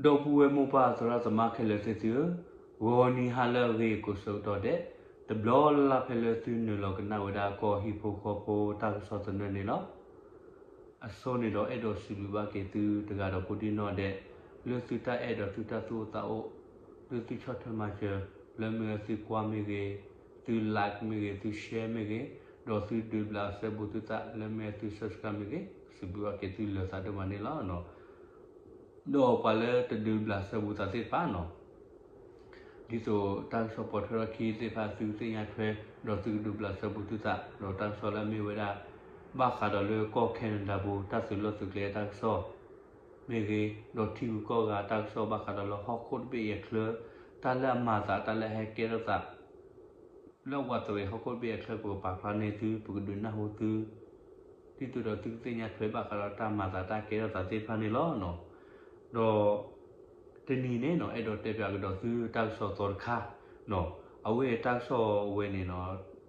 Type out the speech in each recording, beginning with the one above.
ဒီပုၢ်ဝဲၢ်မိၢ်ပၢ်သရၣ်သမါခဲလၢာ်သ့ၣ်သုဧၢ,ဂီၤနံၤဟါလၢအဂ့ၤကိးဆၢကတီၢ်ဒဲး, တဘျီလၢ်လၢ်ဖဲလၢသုနုာ်လီၤကနၣ်ဝဲဒၣ်ကီၢ်ဟံၣ်ဖိဃီဖိတၢ်ကစီၣ်သနၢၣ်န့ၣ်လီၤ. အဆိန့ၣ်ဒီးအဲၣ်ဒိးစံးဘျုးဘၣ်က့ၤသုတဂၤဒီးကိးဒံၣ်နီၣ်ဒဲး, လၢသုတၢ်အဲၣ်ဒီးသုတၢ်သူၣ်အိၣ်သးအိၣ်, လၢသုဆီၣ်ထွဲမၤစၢၤ, လၢမ့ၢ်ဝဲသုကွၢ်မ့ၢ်ဂ့ၤ, သု like မ့ၢ်ဂ့ၤ, သု share မ့ၢ်ဂ့ၤ, ဒီးသုဒုးဘျးစဲဘူးသုသး လၢမ့ၢ်သု subscribe မ့ၢ်ဂ့ၤ, စံးဘျုးဘၣ်က့ၤသုလၢာ်သးဒိၣ်မးန့ၣ်လီၤ. ဒီးပှၤလၢတဒုးဘျးစဲဘူးသးသ့ၣ်တဖၣ်နီၤ, ဒ်သိးတၢ်ကစီၣ်ပိာ်ထွဲထီၣ်ခံသ့ၣ်တဖၣ် သုသ့ၣ်ညါထွဲ, ဒီးသုကဒုးဘျးစဲဘူးသုသး, ဒီးတၢ်ကစီၣ်လၢအမ့ၢ်ဝဲဒၣ် ဘၣ်ဃးဒီးလၢကီၢ် Canada ပူၤ တၢ်သုးလီၢ်သုးကျဲတၢ်ကစီၣ်မ့ၢ်ဂ့ၤ, ဒီးထံဂုၤကီၢ်ဂၤတၢ်ကစီၣ်ဘၣ်ဃးဒီးလၢဟီၣ်ခိၣ်တဘ့ၣ်အံၤအချၢ, တၢ်လၢအမၤသး တၢ်လၢအဟဲကဲထီၣ်သး လၢပှၤတရံးဟီၣ်ခိၣ်တဘ့ၣ်အချၢ ပကပာ်ဖျါန့ၢ်သု ပကဒုးနၢ်ဟူသု, ဒ်သိးဒီးသုကသ့ၣ်ညါထွဲဘၣ်ဃးဒီးတၢ်မၤသးတၢ်ကဲထီၣ်သးသ့ၣ်တဖၣ်န့ၣ်လီၤ. ဒီးတနံၤန့ၣ်နီၤ အဲၣ်ဒိးတဲပၠးကဒီးသုတၢ်ကစီၣ်သီတခါ, အဝဲတၢ်ကစီၣ်ဝဲန့ၣ်နီၤ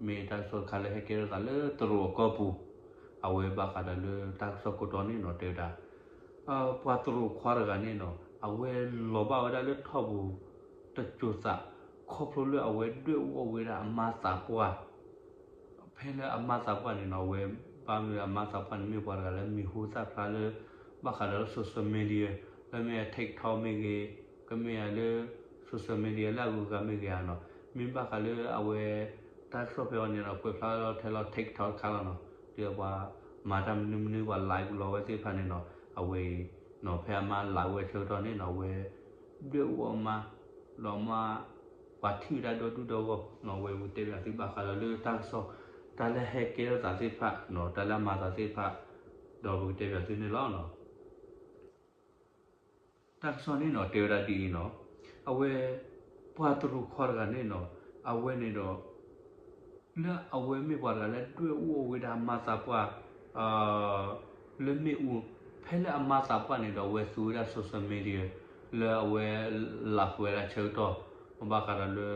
မ့ၢ်တၢ်ကစီၣ်တခါလၢဟဲကဲထီၣ်သးလၢတရူးအကီၢ်ပူၤ, အဝဲဘၣ်ဃးဒီးလၢတၢ်ကစီၣ်ခိၣ်တီန့ၣ်နီၤ တဲဝဲဒၣ် ပှၤတရူးခွါတဂၤန့ၣ်နီၤ အဝဲလီၤဘၣ်ဝဲဒၣ်လၢထီၣ်ပူၤတစိၤသး ခီဖျိလၢအဝဲဒွဲၣ်အူအီၣ်ဝဲဒၣ်အမါသးပှၢ်, ဖဲလၢအမါသးပှၢ်န့ၣ်နီၤ အဝဲဘၣ်မနုၤအမါသးပှၢ်န့ၣ် မ့ၢ်ပှၤတဂၤလၢမံၤဟူသၣ်ဖျါလၢ ဘၣ်ဃးဒီးလၢ social media လၢမ့ၢ် TikTok မ့ၢ်ဂ့ၤ, ကမ့ၢ်လၢ social media လၢအဂုၤအဂၤမ့ၢ်ဂ့ၤဧါနီၤ, မ့ၢ်ဘၣ်ဃးလၢအဝဲ တၢ်ကစီၣ်ဖဲအံၤန့ၣ်ဒီး ကွဲးဖျါလီၤထဲလီၤ TikTok တခါလီၤနီၤ, ဒီးပှၤမၤတၢ်မနုၤမနုၤ ပှၤ live လီၤဝဲသ့ၣ်တဖၣ်န့ၣ်နီၤ, အဝဲအံၤ ဖဲအမါ live ဝဲဆၢကတီၢ်န့ၣ်နီၤ အဝဲ ဒွဲၣ်အူအီၣ်မါ, ဒီးမါ ပှၤထံၣ်ဝဲဒၣ်ဒီဒူၣ်ဒီဂီၢ်နီၤ, အဝဲပကတဲပၠးသုဘၣ်ဃးဒီးလၢတၢ်ကစီၣ် တၢ်လၢဟဲကဲထီၣ်သးသ့ၣ်တဖၣ်နီၤ, တၢ်လၢအမၤသးသ့ၣ်တဖၣ်, ဒီးပကတဲပၠးသုန့ၣ်လီၤ. တၢ်ကစီၣ်န့ၣ်နီၤ တဲဝဲဒၣ်ဒ်အံၤနီၤ, အဝဲ ပှၤတရူးခွါတဂၤန့ၣ်နီၤ, အဝဲန့ၣ်ဒီး လၢအဝဲမ့ၢ်ပှၤတဂၤလၢဒွဲၣ်အူအီၣ်ဝဲဒၣ်မါသးပှၢ် လၢမ့ၣ်အူ, ဖဲလၢအမါသးပှၢ်န့ၣ်ဒီး အဝဲသူဝဲဒၣ် social media လၢအဝဲ live ဝဲဒၣ်ဆၢကတီၢ်, ဘၣ်ဃးဒီးလၢ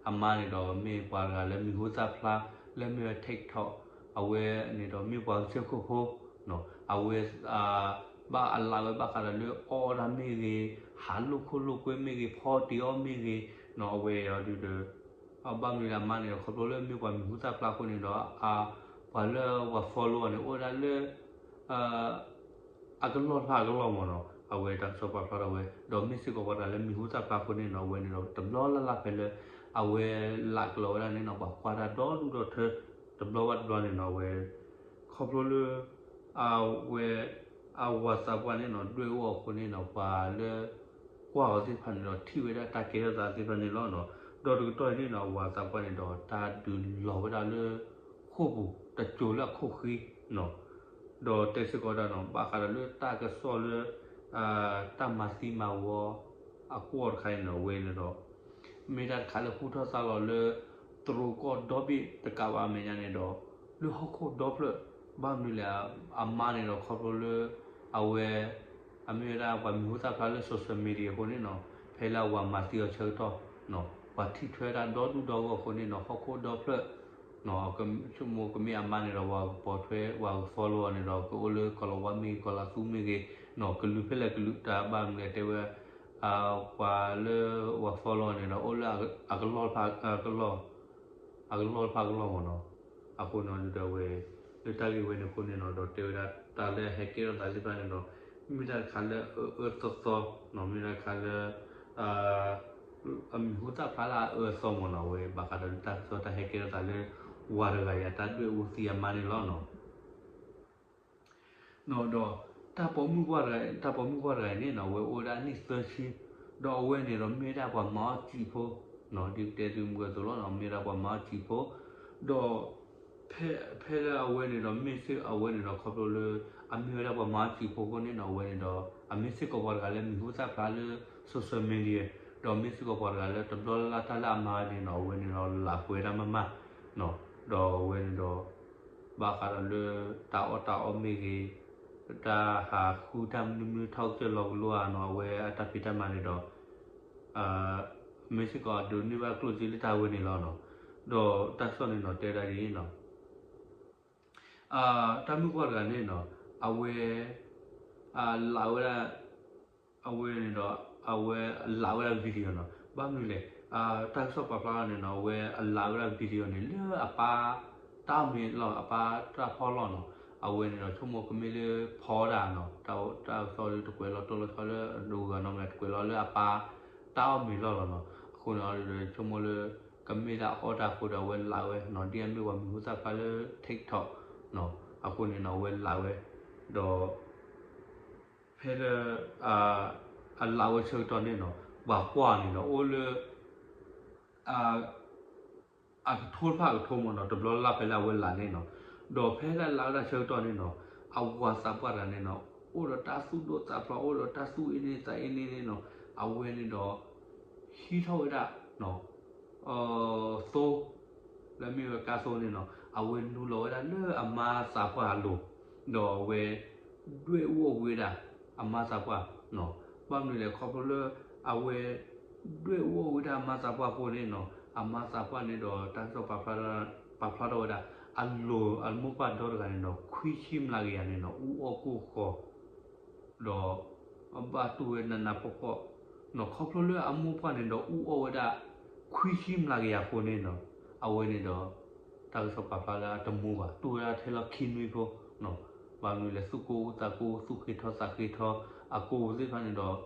အမါန့ၣ်ဒီးမ့ၢ်ပှၤတဂၤလၢမံၤဟူသၣ်ဖျါ လၢမ့ၢ်ဝဲ TikTok, အဝဲန့ၣ်ဒီးမ့ၢ်ပှၤကစၢၢ်ခိၣ်ဖိ, အဝဲ ဘၣ်အ live ဝဲဘၣ်ဃးဒီးလၢအီၣ်တၢ်မ့ၢ်ဂ့ၤ, ဟးလိာ်ခိၣ်လိာ်ကွဲမ့ၢ်ဂ့ၤ, ဖီတ့ၢ်အီၣ်မ့ၢ်ဂ့ၤ, အဝဲအံၤဒီး ဘၣ်မနုၤလၢအမါန့ၣ်ဒီး ခီဖျိလၢမ့ၢ်ပှၤမံၤဟူသၣ်ဖျါအဃိန့ၣ်ဒီး ပှၤလၢပှၤ follow အီၤန့ၣ် အိၣ်ဝဲဒၣ်လၢ အကလီၢ်ဖျါအကလီၢ်မ့ၢ်နီၤ, အဝဲတၢ်ကစီၣ်ပာ်ဖျါထီၣ်ဝဲ, ဒီးမ့ၢ်စ့ၢ်ကီးပှၤတဂၤလၢမံၤဟူသၣ်ဖျါအဃိန့ၣ်နီၤ အဝဲန့ၣ်ဒီးတဘျီလၢ်လၢ်ဖဲလၢ အဝဲ live ကလီၤဝဲဒၣ်န့ၣ်နီၤ ပှၤကွၢ်တၢ်ဒီဒူၣ်ဒီထၢ တဘျီဘၣ်တဘျီန့ၣ်နီၤ အဝဲ ခီဖျိလၢ အဝဲ အဝၤသးပှၢ်န့ၣ်နီၤ ဒွဲၣ်အူအီၣ်အဃိန့ၣ်နီၤ ပှၤလၢ ကွၢ်အီၤသ့ၣ်တဖၣ်န့ၣ်ဒီး ထံၣ်ဝဲဒၣ်တၢ်ကဲထီၣ်သးသ့ၣ်တဖၣ်န့ၣ်လီၤ. ဒီးတကတီၢ်အံၤန့ၣ်နီၤ အဝၤသးပှၢ်န့ၣ်ဒီး တၢ်ဒုးလီၤဝဲဒၣ်လၢ ဃိာ်ပူၤတစိၤလၢအခိၣ်ဃံနီၤ, ဒီးတဲစ့ၢ်ကီးဝဲဒၣ်နီၤ ဘၣ်ဃးဒီးလၢတၢ်ကစီၣ်လၢ တၢ်မၤသံမၤဝီ အကွီၢ်တခါအံၤနီၤ အဝဲန့ၣ်ဒီး မ့ၢ်တၢ်တခါလၢဟူထီၣ်သါလီၤလၢ တရူးကီၢ်ဒီဘ့ၣ်တကးဘၣ်အမဲာ်ညါန့ၣ်ဒီး လၢဟီၣ်ခိၣ်ဒီဖျၢၣ် ဘၣ်မနုၤလဲၣ် အမါန့ၣ်ဒီးခီဖျိလၢ အဝဲ အမ့ၢ်ဝဲဒၣ်ပှၤမံၤဟူသၣ်ဖျါလၢ social media အဃိန့ၣ်နီၤ ဖဲလၢအဝၤမၤသံအီၤဆၢကတီၢ် ပှၤထံၣ်ထွဲဒၣ်ဒီဒူၣ်ဒီဂီၢ်အဃိန့ၣ်နီၤ ဟီၣ်ခိၣ်ဒီဖျၢၣ် ဆိကမိၣ်ကမ့ၢ်အမါန့ၣ်ဒီး ပှၤကပိာ်ထွဲ ပှၤက follow အီၤန့ၣ်ဒီး ကအိၣ်လၢကီၤလၤဝါမ့ၢ်ဂ့ၤ ကီၤလၤသူမ့ၢ်ဂ့ၤ ကလုာ်ဖဲလဲၣ်ကလုာ်တၢ်ဘၣ်မနုၤလဲၣ်တဲဝဲ ပှၤလၢပှၤ follow အီၤန့ၣ်ဒီး အိၣ်လၢအကလီၢ်တဖၣ် အကလီၢ်တဖၣ်အကလီၢ်မ့ၢ်နီၤ အဃိန့ၣ်ဒီးဝဲ လၢတၢ်ဂ့ၢ်ဝဲန့ၣ်အဃိန့ၣ်နီၤ ဒီးတဲဝဲဒၣ်တၢ်လၢဟဲကဲထီၣ်သးသ့ၣ်တဖၣ်န့ၣ်ဒီး မ့ၢ်တၢ်တခါလၢအအၢအၢသီသီနီၤ မ့ၢ်တၢ်တခါလၢ အမံၤဟူသၣ်ဖျါလၢအအၢအသီမ့ၢ်နီၤ အဝဲဘၣ်ဃးဒီးလၢတၢ်ကစီၣ်တၢ်ဟဲကဲထီၣ်သးလၢ ဝၤတဂၤအံၤအတၢ်ဒွဲၣ်အူသံအမါန့ၣ်လီၤနီၤ. ဒီး တၢ်ပိာ်မုၣ်ပှၢ်တဂၤ တၢ်ပိာ်မုၣ်ပှၢ်တဂၤအံၤန့ၣ်နီၤ အဝဲအိၣ်ဝဲဒၣ်အနံၣ်သၢဆံ ဒီးအဝဲန့ၣ်ဒီးမ့ၢ်ဝဲဒၣ်ပှၤမၤအီၣ်စံာ်ဖိ ဒ်ပတဲသုမုၢ်အသိးလီၤ မ့ၢ်ဝဲဒၣ်ပှၤမၤအီၣ်စံာ်ဖိ ဒီး ဖဲ ဖဲလၢအဝဲန့ၣ်ဒီး မ့ၢ်စ့ၢ်အဝဲန့ၣ်ဒီး ခီဖျိလၢ အမ့ၢ်ဝဲဒၣ်ပှၤမၤအီၣ်စံာ်ဖိအဃိန့ၣ်နီၤ အဝဲန့ၣ်ဒီး အမ့ၢ်စ့ၢ်ကီးပှၤတဂၤလၢမံၤဟူသၣ်ဖျါလၢ social media ဒီးမ့ၢ်စ့ၢ်ကီးပှၤတဂၤလၢတဘျီလၢ်လၢ်တၢ်လၢအမၤန့ၣ်နီၤ အဝဲန့ၣ်ဒီး လၢပှဲၤဝဲဒၣ်မးမး ဒီးအဝဲန့ၣ်ဒီး ဘၣ်ဃးဒီးလၢ တၢ်အီၣ်တၢ်အီမ့ၢ်ဂ့ၤ, တၢ်ဟးဃုတၢ်မနုၤမနုၤထီၣ်ကစၢၢ်လီၤကလိအနီၤ အဝဲအတၢ်ဖံးတၢ်မၤန့ၣ်ဒီး မ့ၢ်စ့ၢ်ကီးအဒိးန့ၢ်ဘၣ်ကျိၣ်စ့လၢတၢ်ဝဲန့ၣ်လီၤနီၤ. ဒီးတၢ်ကစီၣ်န့ၣ်နီၤ တဲဝဲဒၣ်ဒ်အံၤနီၤ, တၢ်မုၣ်ပှၢ်တဂၤန့ၣ်နီၤ အဝဲ လးဝဲဒၣ် အဝဲန့ၣ်ဒီး အဝဲအလးဝဲဒၣ် video နီၤ. ဘၣ်မနုၤလဲၣ်, တၢ်ကစီၣ်ပာ်ဖျါထီၣ်န့ၣ်နီၤ အဝဲအလးဝဲဒၣ် video န့ၣ် လၢအပၢ်တၢ်အီၣ်မ့ၤလီၢ် အပၢ်တၢ်ဖီလီၢ်နီၤ. အဝဲန့ၣ်ဒီး ဆိကမိၣ်ကမ့ၢ်လၢဖီဒၣ်နီၤ, တၢ်ကစီၣ်ဒ်တကွဲးလီၤတိၢ်လီၤဆီလၢ ဒိဂၤနီတမံၤ တကွဲးလီၤလၢအပၢ်တၢ်အီၣ်မ့ၤလီၢ်လီၤနီၤ. အဃိန့ၣ်ဒီး ဆိကမိၣ်လၢ ကမ့ၢ်ဒၣ်အီၣ်တၢ်အဃိဒီး အဝဲလးဝဲနီၤ, ဒ်အမ့ၢ်ပှၤမံၤဟူသၣ်ဖျါလၢ TikTok နီၤ. အဃိန့ၣ်နီၤ အဝဲလးဝဲ ဒီး ဖဲလၢ အလးဝဲဆၢကတီၢ်န့ၣ်နီၤ ပှၤကွၢ်န့ၣ်ဒီး အိၣ်လၢ အကထိတဖၣ်အကထိမ့ၢ်နီၤ, တဘျီလၢ်ဖဲလၢအဝဲလးန့ၣ်နီၤ. ဒီးဖဲလၢအလးဝဲဒၣ်ဆၢကတီၢ်န့ၣ်နီၤ အဝၤသးပှၢ်တဂၤန့ၣ်နီၤ အိၣ်ဒီးတၢ်သူၣ်ဒိၣ်သးဖျိး အိၣ်ဒီးတၢ်သူၣ်အ့န့သးအ့န့န့ၣ်နီၤ, အဝဲန့ၣ်ဒီး ဟံးထီၣ်ဝဲဒၣ် သိ လၢမ့ၢ်ဝဲကါသိန့ၣ်နီၤ အဝဲနုာ်လီၤဝဲဒၣ်လၢအမါသးပှၢ်အလိၤ, ဒီးအဝဲ ဒွဲၣ်အူအီၣ်ကွံာ်ဝဲဒၣ် အမါသးပှၢ်, ဘၣ်မနုၤလဲၣ် ခီဖျိလၢ အဝဲ ဒွဲၣ်အူအီၣ်ကွံာ်ဝဲဒၣ်အမါသးပှၢ်အဃိန့ၣ်နီၤ အမါသးပှၢ်န့ၣ်ဒီး တၢ်ကစီၣ်ပာ်ဖျါထီၣ်ဝဲဒၣ် အလိၤအမိၢ်ပှၢ်ဒီတဂၤန့ၣ်ဒီး ခွံဆံမျးကယၤန့ၣ်နီၤ အူအီၣ်ကိၢ်ဃီ ဒီး ဘၣ်တူၢ်ဝဲနးနးဖှီၣ်ဖှီၣ်နီၤ, ခီဖျိလၢအမိၢ်ပှၢ်န့ၣ်ဒီး အူအီၣ်ဝဲဒၣ် ခွံဆံမျးကယၤအဃိန့ၣ်နီၤ အဝဲန့ၣ်ဒီး တၢ်ကစီၣ်ပာ်ဖျါလၢအတမူဘၣ်, တူၢ်ဝဲဒၣ်ထဲလီၤခံနွံဖိနီၤ, ဘၣ်မနုၤလဲၣ် သူၣ်ကိၢ်သးကိၢ် သူၣ်ဃ့ထီသးဃ့ထီ အကိၢ်သ့ၣ်တဖၣ်န့ၣ်ဒီး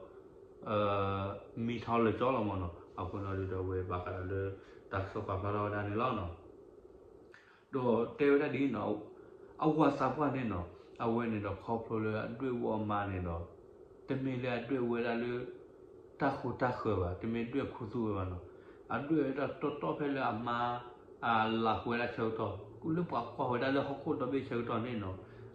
မံထီၣ်လၢာ်ကၠီလီၤမ့ၢ်နီၤ, အဃိန့ၣ်ဒီးအဝဲဘၣ်ဃးဒီးလၢ တၢ်ကစီၣ်ပာ်ဖျါထီၣ်ဝဲဒၣ်န့ၣ်လီၤနီၤ. ဒီးတဲဝဲဒၣ်ဒ်အံၤနီၤ, အဝၤသးပှၢ်န့ၣ်နီၤ, အဝဲန့ၣ်ဒီးခီဖျိလၢအဒွဲၣ်အူအီၣ်အမါန့ၣ်ဒီး တမ့ၢ်လၢအဒွဲၣ်အူဝဲဒၣ်လၢ တၢ်ဃူတၢ်ဃၢၤဘၣ်, တမ့ၢ်ဒွဲၣ်ခူသူၣ်ဝဲဘၣ်နီၤ, အဒွဲၣ်ဝဲဒၣ်တီတီဖဲလၢအမါ အလးဃုာ်ဝဲဒၣ်ဆၢကတီၢ်, လၢပှၤကွၢ်ဝဲဒၣ်လၢဟီၣ်ခိၣ်ဒီဘ့ၣ်ဆၢကတီၢ်န့ၣ်နီၤ,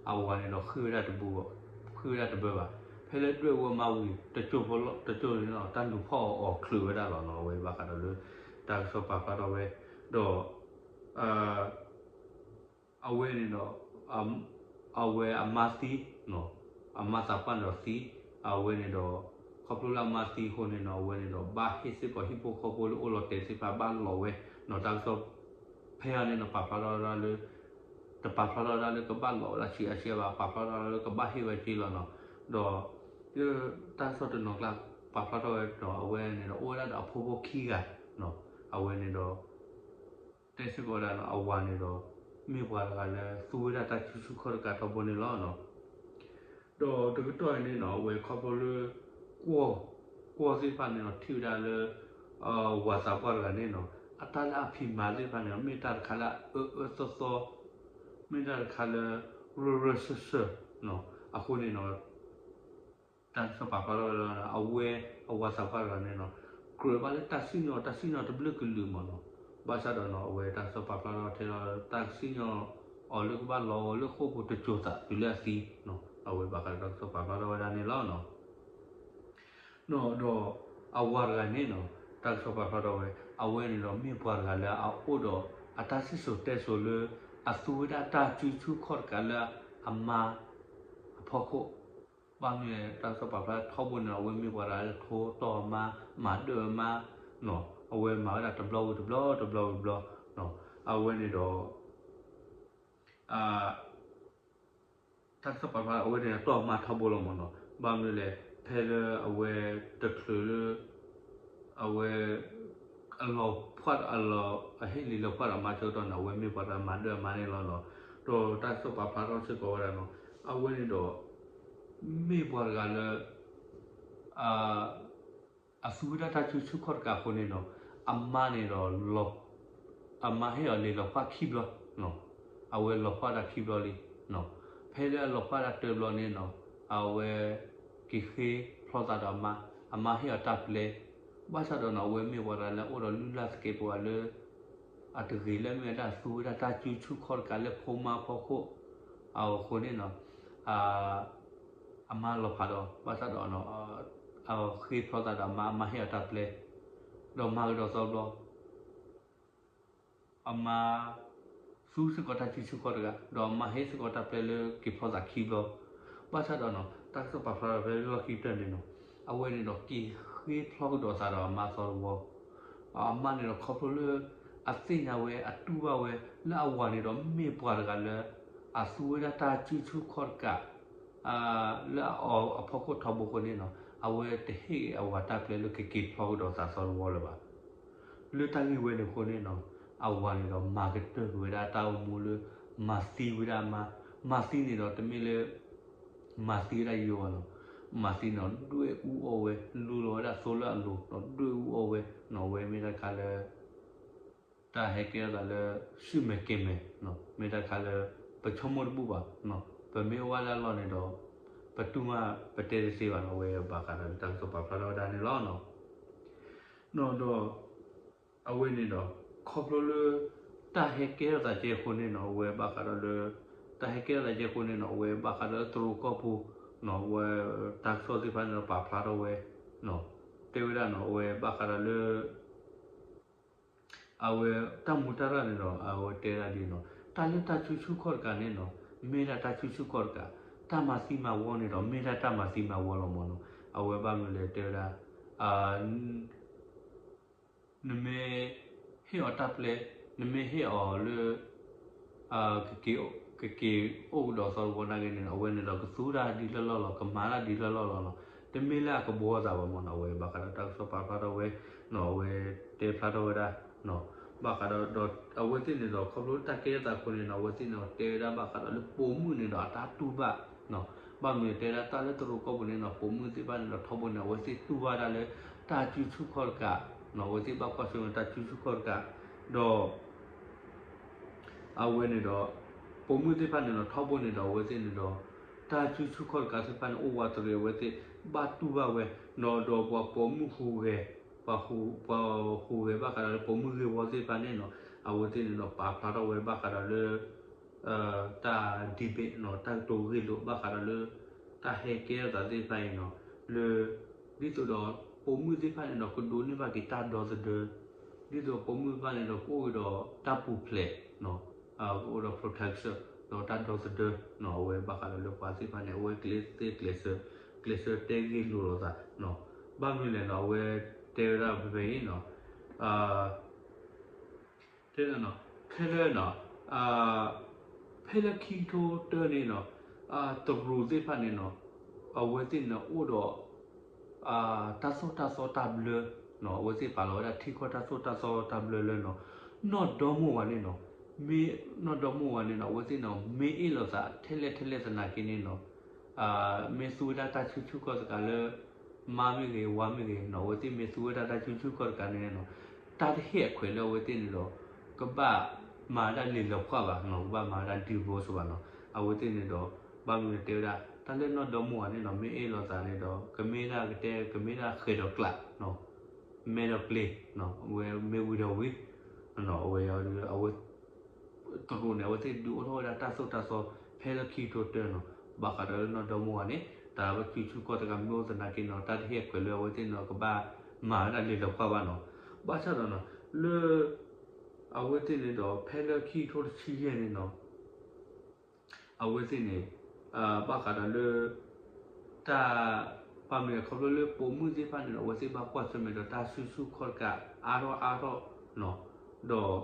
အဝၤန့ၣ်ဒီးဃ့ၢ်ဝဲဒၣ်တဘိ, ဃ့ၢ်ဝဲဒၣ်တဘၢဘၣ်, ဖဲလၢဒွဲၣ်အူအမါဝံၤ တစိၢ်ဖိလီၤ, တစိၢ်န့ၣ်နီၤ တၢ်လူၤဖီၣ်အီၤအီၤချုးဝဲဒၣ်လီၤနီၤ, အဝဲဘၣ်ဃးဒီးလၢ တၢ်ကစီၣ်ပာ်ဖျါထီၣ်ဝဲ, ဒီး အဝဲန့ၣ်ဒီး အဝဲအမါသံ, အမါသးပှၢ်န့ၣ်ဒီးသံ, အဝဲန့ၣ်ဒီး ခီဖျိလၢအမါသံအဃိန့ၣ်နီၤ အဝဲန့ၣ်ဒီး ဘၣ်ဟ့ၣ်စ့ၢ်ကီးဟံၣ်ဖိဃီဖိလၢအိၣ်လီၤတဲာ်သ့ၣ်တဖၣ်ဘၣ်လီၤဝဲနီၤ, တၢ်ကစီၣ်ဖဲအံၤန့ၣ်နီၤ ပာ်ဖျါထီၣ်ဝဲဒၣ်လၢ တပာ်ဖျါထီၣ်ဝဲဒၣ်လၢကဘၣ်လီၤဝဲဒၣ်ဆံးအါဆံးဘၣ်, ပာ်ဖျါထီၣ်ဝဲဒၣ်လၢကဘၣ်ဟ့ၣ်ဝဲက့လီၤနီၤ, ဒီး တၢ်ကစီၣ်တနီၤကျါ ပာ်ဖျါထီၣ်ဝဲဒီး အဝဲန့ၣ်ဒီး အိၣ်ဝဲဒၣ်ဒီးအဖိဖိခံဂၤနီၤ, အဝဲန့ၣ်ဒီး တဲစ့ၢ်ကီးဝဲဒၣ်နီၤ အဝၤန့ၣ်ဒီး မ့ၢ်ပှၤတဂၤလၢသူဝဲဒၣ်တၢ်စုဆူၣ်ခီၣ်တကးထီဘိန့ၣ်လီၤနီၤ. ဒီးတကတီၢ်အံၤန့ၣ်နီၤ အဝဲခီဖျိလၢ ကွီၢ်, ကွီၢ်သ့ၣ်တဖၣ်န့ၣ်နီၤ ထံၣ်ဝဲဒၣ်လၢ ဝၤသးပှၢ်တဂၤန့ၣ်နီၤ အတၢ်လၢအဖံးမၤသ့ၣ်တဖၣ်န့ၣ်နီၤ မ့ၢ်တၢ်တခါလၢအအၢအၢသီသီ, မ့ၢ်တၢ်တခါလၢ ရၢရၢစၢၢ်စၢၢ်နီၤ, အဃိန့ၣ်နီၤ တၢ်ကစီၣ်ပာ်ဖျါထီၣ်ဝဲဒၣ် အဝဲ အဝၤသးပှၢ်တဂၤန့ၣ်နီၤ ကြၢးဘၣ်လၢတၢ်စံၣ်ညီၣ် တၢ်စံၣ်ညီၣ်တဘျုးကလုာ်မ့ၢ်နီၤ, ဘၣ်ဆၣ်ဒီးနီၤ အဝဲတၢ်ကစီၣ်ပာ်ဖျါထီၣ်ထဲလီၤ တၢ်စံၣ်ညီၣ်အီၤလၢကဘၣ်လီၤဝဲလၢဃိာ်ပူၤတစိၤသးတုၤလၢအသံနီၤ, အဝဲဘၣ်ဃးဒီးတၢ်ကစီၣ်ပာ်ဖျါထီၣ်ဝဲဒၣ်န့ၣ်လီၤနီၤ. ဒီးအဝၤတဂၤန့ၣ်နီၤ တၢ်ကစီၣ်ပာ်ဖျါထီၣ်ဝဲ အဝဲန့ၣ်ဒီးမ့ၢ်ပှၤတဂၤလၢအအိၣ်ဒီးအတၢ်စံၣ်စိၤတဲစိၤလၢ အသူဝဲဒၣ်တၢ်စုဆူၣ်ခီၣ်တကးလၢအမါအဖီခိၣ်, ဘၣ်မနုၤလဲၣ် တၢ်ကစီၣ်ပာ်ဖျါထီဘိန့ၣ် အဝဲမ့ၢ်ပှၤတဂၤလၢထိတီၢ်အမါ မၤဒၢၣ်အမါနီၤ, အဝဲမၤဝဲဒၣ်တဘျီဝံၤတဘျီ တဘျီဝံၤတဘျီနီၤ, အဝဲန့ၣ်ဒီး တၢ်ကစီၣ်ပာ်ဖျါအဝဲန့ၣ်တီၢ်အမါထီဘိလီၤမ့ၢ်နီၤ, ဘၣ်မနုၤလဲၣ် ဖဲလၢအဝဲတချုးလၢ အဝဲ အလီၤဖှၣ်အလီၤ အဟ့ၣ်လံလီၤဖှၣ်ဒီးအမါဆၢကတီၢ်န့ၣ် အဝဲမ့ၢ်ပှၤတဂၤမၤဒၢၣ်အမါန့ၣ်လီၤနီၤ, ဒီးတၢ်ကစီၣ်ပာ်ဖျါထီၣ်စ့ၢ်ကီးဝဲဒၣ်နီၤ, အဝဲန့ၣ်ဒီး မ့ၢ်ပှၤတဂၤလၢ အသူဝဲဒၣ်တၢ်စုဆူၣ်ခီၣ်တကးအဃိန့ၣ်နီၤ, အမါန့ၣ်ဒီး အမါဟ့ၣ်အီၤလံာ်လီၤဖှၣ်ခံဘျီ, အဝဲလီၤဖှၣ်တၢ်ခံဘျီလံ, ဖဲလၢအလီၤဖှၣ်တၢ်တၢဘျီန့ၣ်နီၤ, အဝဲက့ၤဃ့ဖျီသးဒီးအမါ, အမါဟ့ၣ်အီၤတၢ်ပျဲ, ဘၣ်ဆၣ်ဒီးနီၤ အဝဲမ့ၢ်ပှၤတဂၤလၢအိၣ်ဒီးလုၢ်လၢ်သကဲးပဝးလၢ အတဂ့ၤလၢအမ့ၢ်ဝဲဒၣ်သူဝဲဒၣ်တၢ်စုဆူၣ်ခီၣ်တကးလၢဖိမါဖီခိၣ်အဃိန့ၣ်နီၤ, အမါလီၤဖးဒီး ဘၣ်ဆၣ်ဒီး အဃ့ဖျီသးဒီးအမါ, အမါဟ့ၣ်အီၤတၢ်ပျဲ, ဒီးမၤကဒီးသီဘျီ, အမါသူစ့ၢ်ကီးတၢ်စုဆူၣ်ခီၣ်တကး, ဒီးအမါဟ့ၣ်စ့ၢ်ကီးတၢ်ပျဲလၢက့ၤဖျီသးခံဘျီ, ဘၣ်ဆၣ်ဒီးနီၤ တၢ်ကစီၣ်ပာ်ဖျါထီၣ်ဖဲလီၢ်ခံကတၢၢ်န့ၣ်နီၤ, အဝဲန့ၣ်ဒီးက့ၤဃ့ဖျီကဒီးသးဒီးအမါသီတဝီ အမါန့ၣ်ဒီးခီဖျိလၢအသ့ၣ်ညါဝဲ အတူၢ်ဘၣ်ဝဲ လၢအဝၤန့ၣ်ဒီးမ့ၢ်ပှၤတဂၤလၢ အသူဝဲဒၣ်တၢ်စုဆူၣ်ခီၣ်တကး လၢအအီၤအဖီခိၣ်ထီဘိအဃိန့ၣ်နီၤ, အဝဲတဟ့ၣ်အဝၤတၢ်ပျဲလၢကက့ၤဖျီကဒီးသးသီတဝီလၢၤဘၣ်. လၢတၢ်ဂ့ၢ်ဝဲန့ၣ်အဃိန့ၣ်နီၤ အဝၤန့ၣ်ဒီးမၤကတၢၢ်ကွံာ်ဝဲဒၣ်တၢ်အိၣ်မူလၢ မၤသံဝဲဒၣ်အမါ, မၤသံန့ၣ်ဒီးတမ့ၢ်လၢ မၤသံဝဲဒၣ်ယိယိဘၣ်နီၤ, မၤသံန့ၣ်ဒီးဒွဲၣ်အူအီၣ်ဝဲ လူလီၤဝဲဒၣ်သိလၢအလိၤဒီးဒွဲၣ်အူအီၣ်ဝဲနီၤ, အဝဲမ့ၢ်တၢ်တခါလၢ တၢ်ဟဲကဲထီၣ်သးလၢ ဆူၣ်မဲာ်ကဲၤမဲာ်နီၤ, မ့ၢ်တၢ်တခါလၢ ပဆိကမိၣ်တဘူၣ်ဘၣ်နီၤ, ပမ့ၢ်အိၣ်ဘၣ်လၢအလီၢ်န့ၣ်ဒီး ပတူၢ်မးပတဲတသ့ဘၣ်နီၤ, အဝဲဘၣ်ဃးဒီးတၢ်ကစီၣ်ပာ်ဖျါထီၣ်ဝဲဒၣ်န့ၣ်လီၤနီၤ. နီၤဒီး အဝဲန့ၣ်ဒီး ခီဖျိလၢ တၢ်ဟဲကဲထီၣ်သးကဲအဃိန့ၣ်နီၤ, အဝဲဘၣ်ဃးဒီးလၢ တၢ်ဟဲကဲထီၣ်သးကဲအဃိန့ၣ်နီၤ, အဝဲဘၣ်ဃးဒီးလၢတရူးကီၢ်ပူၤနီၤ, အဝဲ တၢ်ကစီၣ်သ့ၣ်တဖၣ်န့ၣ်ဒီးပာ်ဖျါထီၣ်ဝဲ တဲဝဲဒၣ်နီၤ, အဝဲဘၣ်ဃးဒီးလၢ အဝဲတၢ်မူတၢ်ရၢ်န့ၣ်ဒီး အဝဲတဲဒၣ်ဒ်နီၤ, တၢ်လၢတၢ်စုဆူၣ်ခီၣ်တကးန့ၣ်နီၤ, မ့ၢ်ဒၣ်တၢ်စုဆူၣ်ခီၣ်တကး, တၢ်မၤသံမၤဝီန့ၣ်ဒီး မ့ၢ်ဒၣ်တၢ်မၤသံမၤဝီလီၤမၢ်နီၤ, အဝဲဘၣ်မနုၤလဲၣ်တဲဝဲဒၣ် နမ့ၢ်ဟ့ၣ်အီၤတၢ်ပျဲ, နမ့ၢ်ဟ့ၣ်အီၤလၢ ကက့ၤအိၣ်ကဒီးသီတဝီနာ်က့န့ၣ် အဝဲန့ၣ်ဒီးကသူတၢ်ဒ်လၢလီၢ်လီၤ, ကမၤတၢ်ဒ်လၢလီၢ်လီၤနီၤ, တမ့ၢ်လၢအကဘှီသးဘၣ်မၢ်နီၤ, အဝဲဘၣ်ဃးဒီးတၢ်ကစီၣ်ပာ်ဖျါထီၣ်ဝဲနီၤ, အဝဲတဲဖျါထီၣ်ဝဲဒၣ် ဘၣ်ဃးဒီး ဒီးအဝဲသ့ၣ်န့ၣ်ဒီး ခီဖျိတၢ်ကဲထီၣ်သးအဃိန့ၣ်နီၤ, အဝဲသ့ၣ်န့ၣ်ဒီးတဲဝဲဒၣ်ဘၣ်ဃးဒီးလၢပိာ်မုၣ်န့ၣ်ဒီးအတၢ်တူၢ်ဘၣ်နီၤ, ဘၣ်မနုၤတဲဒၣ်တၢ်လၢတရူးကီၢ်ပူၤန့ၣ်နီၤ, ပိာ်မုၣ်သ့ၣ်တဖၣ်န့ၣ်ဒီးထီဘိန့ၣ် အဝဲသ့ၣ်တူၢ်ဘၣ်ဒၣ်လၢ တၢ်စုဆူၣ်ခီၣ်တကးနီၤ, အဝဲသ့ၣ်ဘၣ်ကွၢ်ဆၢၣ်မဲာ်တၢ်စုဆူၣ်ခီၣ်တကး, ဒီး အဝဲန့ၣ်ဒီး ပိာ်မုၣ်သ့ၣ်တဖၣ်န့ၣ်ဒီးထီဘိန့ၣ်ဒီး အဝဲသ့ၣ်န့ၣ်ဒီး တၢ်စုဆူၣ်ခီၣ်တကးသ့ၣ်တဖၣ်န့ၣ် အိၣ်ဝးတရံးအဝဲသ့ၣ် ဘၣ်တူၢ်ဘၣ်ဝဲနီၤ, ဒီးပှၤပိာ်မုၣ်ဟူးဂဲၤ, ပှၤဟူး, ပှၤဟူးဂဲၤဘၣ်ဃးဒီးလၢပိာ်မုၣ်ဂ့ၢ်ဝီသ့ၣ်တဖၣ်န့ၣ်နီၤ, အဝဲသ့ၣ်န့ၣ်ဒီးပာ်ဖျါထီၣ်ဝဲဘၣ်ဃးဒီးလၢ တၢ် debate နီၤ, တၢ်ကတိၤဂ့ၢ်လိာ်ဘၣ်ဃးဒီးလၢ တၢ်ဟဲကဲထီၣ်သးသ့ၣ်တဖၣ်အံၤနီၤ, လၢ ဒ်သိးဒီး ပိာ်မုၣ်သ့ၣ်တဖၣ်န့ၣ်ဒီး ကဒိးန့ၢ်ဘၣ်က့ၤတၢ်ဒီသဒၢ, ဒ်သိးပိာ်မုၣ်သ့ၣ်တဖၣ်န့ၣ်ဒီး ကအိၣ်က့ၤဒီးတၢ်ပူၤဖျဲးနီၤ, ကအိၣ်ဒီး protection ဒီးတၢ်ဒီသဒၢနီၤ, အဝဲဘၣ်ဃးဒီးလၢပှၤသ့ၣ်တဖၣ်န့ၣ် အဝဲကျဲးစၢး ကျဲးစၢးတဲဂ့ၢ်လိာ်လိာ်သးနီၤ, ဘၣ်မနုၤလဲၣ်နီၤ, အဝဲတဲဝဲဒၣ်ဖဲဖဲအံၤနီၤ တဲဒၣ်နီၤ, ဖဲလၢနီၤ, ဖဲလၢခံကထိတၢန့ၣ်နီၤ, တရူးသ့ၣ်တဖၣ်န့ၣ်နီၤ, အဝဲသ့ၣ်န့ၣ်အိၣ်ဒီး တၢ်သိၣ်တၢ်သီတၢ်ဘျၢနီၤ, အဝဲသ့ၣ်ပာ်လီၤဝဲဒၣ်ထံကီၢ်တၢ်သိၣ်တၢ်သီတၢ်ဘျၢလၢနီၤ, နီၢ်ဒီမါဝၤန့ၣ်နီၤ, မ့ၢ်နီၢ်ဒီမါဝၤန့ၣ်နီၤ, အဝဲသ့ၣ်န့ၣ် မ့ၢ်အ့ၣ်လိာ်သးထဲလဲၣ်ထဲလဲၣ်သနာ်က့န့ၣ်နီၤ, မ့ၢ်သူဝဲဒၣ်တၢ်စုဆူၣ်ခီၣ်တကးလၢ မါမ့ၢ်ဂ့ၤ ဝၤမ့ၢ်ဂ့ၤနီၤ, အဝဲသ့ၣ်မ့ၢ်သူဝဲဒၣ်တၢ်စုဆူၣ်ခီၣ်တကးန့ၣ်နီၤ, တၢ်တဟ့ၣ်အခွဲးလၢအဝဲသ့ၣ်န့ၣ်ဒီး ကဘၣ်မၤဝဲဒၣ်လံာ်လီၤဖးဘၣ်နီၤ, ကဘၣ်မၤဝဲဒၣ် divorce ဘၣ်နီၤ, အဝဲသ့ၣ်န့ၣ်ဒီး ဘၣ်မနုၤတဲဝဲဒၣ် တၢ်လၢနီၢ်ဒီမါဝၤန့ၣ်နီၤ, မ့ၢ်အ့ၣ်လိာ်သးန့ၣ်ဒီး ကမ့ၢ်ဒၣ်ကတဲ ကမ့ၢ်ဒၣ်ဃဲၤဒီးကျးနီၤ, မဲဒီးပျ့ၤနီၤ, အဝဲမ့ၢ်ဝံၤဒီးဝံၤ အဝဲ အဝဲ တရူးန့ၣ် အဝဲသ့ၣ်ဒုးအိၣ်ထီၣ်ဝဲဒၣ်တၢ်သိၣ်တၢ်သီ ဖဲလၢခံကထိတၢနီၤ, ဘၣ်ဃးဒီးလၢနီၢ်ဒီမါဝၤန့ၣ် တၢ်စုဆူၣ်ခီၣ်တကးမ့ၢ်အိၣ်သနာ်က့နီၤ, တၢ်တဟ့ၣ်အခွဲးလၢအဝဲသ့ၣ်န့ၣ် ကဘၣ်မၤဝဲဒၣ်လံာ်လီၤဖးဘၣ်နီၤ, ဘၣ်ဆၣ်ဒီးနီၤ လၢ အဝဲသ့ၣ်န့ၣ်ဒီး ဖဲလၢခံကထိတဆံယဲၢ်န့ၣ်နီၤ အဝဲသ့ၣ်န့ၣ် ဘၣ်ဃးဒီးလၢ တၢ် ဘၣ်မနုၤလဲၣ် ခီဖျိလၢပိာ်မုၣ်သ့ၣ်တဖၣ်န့ၣ်ဒီး အဝဲသ့ၣ်ဘၣ်ကွၢ်ဆၢၣ်မဲာ်ဒီးတၢ်စုဆူၣ်ခီၣ်တကးအါထီၣ်အါထီၣ်နီၤ, ဒီး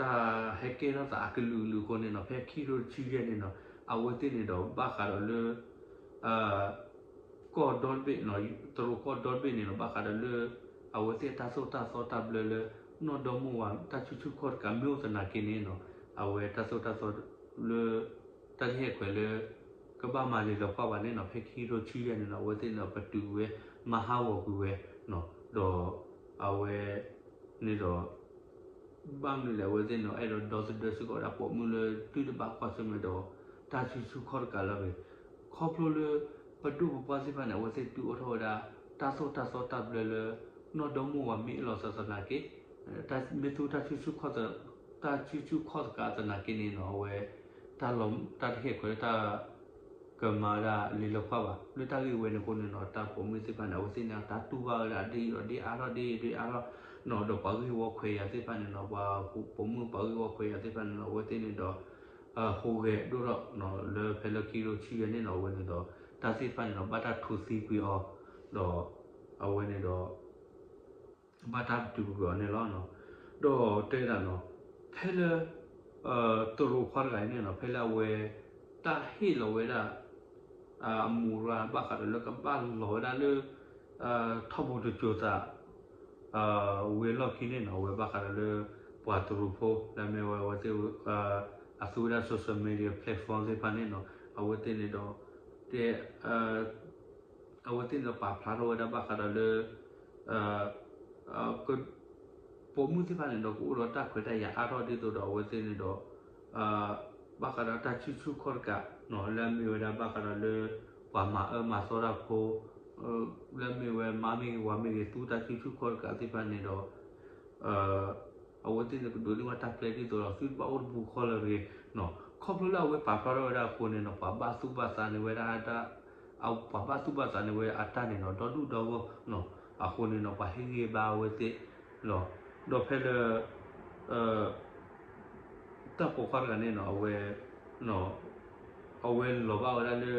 တၢ်ဟဲကဲထီၣ်သးအကလုာ်ကလုာ်အဃိန့ၣ်နီၤ, ဖဲခံကထိတဆံယဲၢ်န့ၣ်နီၤ အဝဲသ့ၣ်န့ၣ်ဒီးဘၣ်ဃးဒီးလၢ ကီၢ်ဒီတဘ့ၣ်နီၤ, တရူးကီၢ်ဒီတဘ့ၣ်န့ၣ်နီၤ, ဘၣ်ဃးဒီးလၢ အဝဲသ့ၣ်အတၢ်သိၣ်တၢ်သီတၢ်ဘျၢလၢ နီၢ်ဒီမါဝၤတၢ်စုဆူၣ်ခီၣ်တကးမ့ၢ်အိၣ်သနာ်က့န့ၣ်နီၤ, အဝဲတၢ်သိၣ်တၢ်သီလၢ တၢ်တဟ့ၣ်အခွဲးလၢ ကဘၣ်မၤလံာ်လီၤဖးဘၣ်န့ၣ်နီၤ, ဖဲခံကထိတဆံယဲၢ်န့ၣ်နီၤ အဝဲသ့ၣ်န့ၣ်ဒီး ပတုာ်ကွံာ်ဝဲ မၤဟးဂီၤကွံာ်ဝဲနီၤ, ဒီး အဝဲ န့ၣ်ဒီး ဘၣ်မနုၤလဲၣ် အဝဲသ့ၣ်န့ၣ် အဲၣ်ဒိးဒီသဒၢစ့ၢ်ကီးဝဲဒၣ်ပိာ်မုၣ်လၢ တုၤတဘၣ်ကွၢ်ဆၢၣ်မဲာ်ဒီး တၢ်စုဆူၣ်ခီၣ်တကးလၢအဂ့ၤ, ခီဖျိလၢ ပဒိၣ်ပပှၢ်သ့ၣ်တဖၣ်န့ၣ် အဝဲသ့ၣ်ဒုးအိၣ်ထီၣ်ဝဲဒၣ် တၢ်သိၣ်တၢ်သီတၢ်ဘျၢလၢ နီၢ်ဒီမါဝၤမ့ၢ်အ့ၣ်လိာ်သးသနာ်က့ မ့ၢ်သူတၢ်စုဆူၣ်ခီၣ် တၢ်စုဆူၣ်ခီၣ်တကးသနာ်က့န့ၣ်နီၤ အဝဲ တၢ်လီၤ တၢ်တဟ့ၣ်ခွဲးလၢတၢ် ကမၤဒၣ်လံာ်လီၤဖးဘၣ် လၢတၢ်ဂ့ၢ်ဝဲန့ၣ်အဃိန့ၣ်နီၤ တၢ်ပိာ်မုၣ်သ့ၣ်တဖၣ်န့ၣ် အဝဲသ့ၣ်န့ၣ် တၢ်တူၢ်ဘၣ်ဝဲဒၣ်ဒ်အံၤဒီးဒ်အါထီၣ်ဒ်အံၤဒ်အါထီၣ်နီၤ ဒီးပှၤဂ့ၢ်ဝီခွဲးယာ်သ့ၣ်တဖၣ်န့ၣ်နီၤ ပှၤပိာ်မုၣ်ပှၤဂ့ၢ်ဝီခွဲးယာ်သ့ၣ်တဖၣ်န့ၣ်နီၤ အဝဲသ့ၣ်န့ၣ်ဒီး ဟူးဂဲၤဒိၣ်ထီၣ်နီၤ လၢဖဲလၢခံကထိဆံယဲၢ်န့ၣ်နီၤ အဝဲန့ၣ်ဒီး တၢ်သ့ၣ်တဖၣ်န့ၣ်နီၤ ဘၣ်တၢ်ထူးသံကွံာ်အီၤ ဒီး အဝဲန့ၣ်ဒီး ဘၣ်တၢ်ပတုာ်ကွံာ်အီၤန့ၣ်လီၤ. ဒီးတဲဒၣ်နီၤ ဖဲလၢ တရူးခွါတဂၤအံၤန့ၣ်နီၤ ဖဲလၢအဝဲ တၢ်ဟ့ၣ်လီၤဝဲဒၣ် အမူရၤဘၣ်ဃးဒီးလၢကဘၣ်လီၤဝဲဒၣ်လၢ ထီၣ်ပူၤတစိၤသး ဝံၤအလီၢ်ခံန့ၣ်နီၤ အဝဲဘၣ်ဃးဒီးလၢ ပှၤတရူးဖိ လၢအမ့ၢ်ဝဲအဝဲသ့ၣ် အသူဝဲဒၣ် social media platform သ့ၣ်တဖၣ်န့ၣ်နီၤ အဝဲသ့ၣ်န့ၣ်ဒီး တဲ အဝဲသ့ၣ်န့ၣ်ဒီးပာ်ဖျါထီၣ်ဝဲဒၣ်ဘၣ်ဃးဒီးလၢ ပိာ်မုၣ်သ့ၣ်တဖၣ်န့ၣ်ဒီးကအိၣ်ဒီးတၢ်ခွဲးတၢ်ယာ်အါထီၣ်ဒ်သိးဒီးအဝဲသ့ၣ်န့ၣ်ဒီး ဘၣ်ဃးဒီးတၢ်ဆူၣ်ဆူၣ်ခီၣ်တကး လၢအမ့ၢ်ဝဲဒၣ်ဘၣ်ဃးဒီးလၢ ပှၤမၤအၢမၤသီတၢ်ဖိ လၢအမ့ၢ်ဝဲမါမ့ၢ်ဂ့ၤဝၤမ့ၢ်ဂ့ၤ သူတၢ်ဆူၣ်ဆူၣ်ခီၣ်တကးသ့ၣ်တဖၣ်န့ၣ်ဒီး အဝဲသ့ၣ်န့ၣ်ကဒိးန့ၢ်ဝဲတၢ်ပျဲဒ်သိးဒီး သုတဘၣ်အိၣ်တပူၤဃီလၢၤတဂ့ၤ. ခီဖျိလၢအဝဲပာ်ဖျါထီၣ်ဝဲဒၣ်အဃိန့ၣ်နီၤ ပှၤဘၣ်သူၣ်ဘၣ်သးန့ၢ်ဝဲဒၣ် ပှၤဘၣ်သူၣ်ဘၣ်သးန့ၢ်ဝဲအတၢ်န့ၣ်နီၤ ဒီဒူၣ်ဒီဂီၢ် အဃိန့ၣ်နီၤ ပှၤဟ့ၣ်ဂံၢ်ဘါအဝဲသ့ၣ်လီၤ. ဒီးဖဲလၢ တၢ်ပိာ်ခွါတဂၤန့ၣ်နီၤ အဝဲ အဝဲလီၤဘၣ်ဝဲဒၣ်လၢ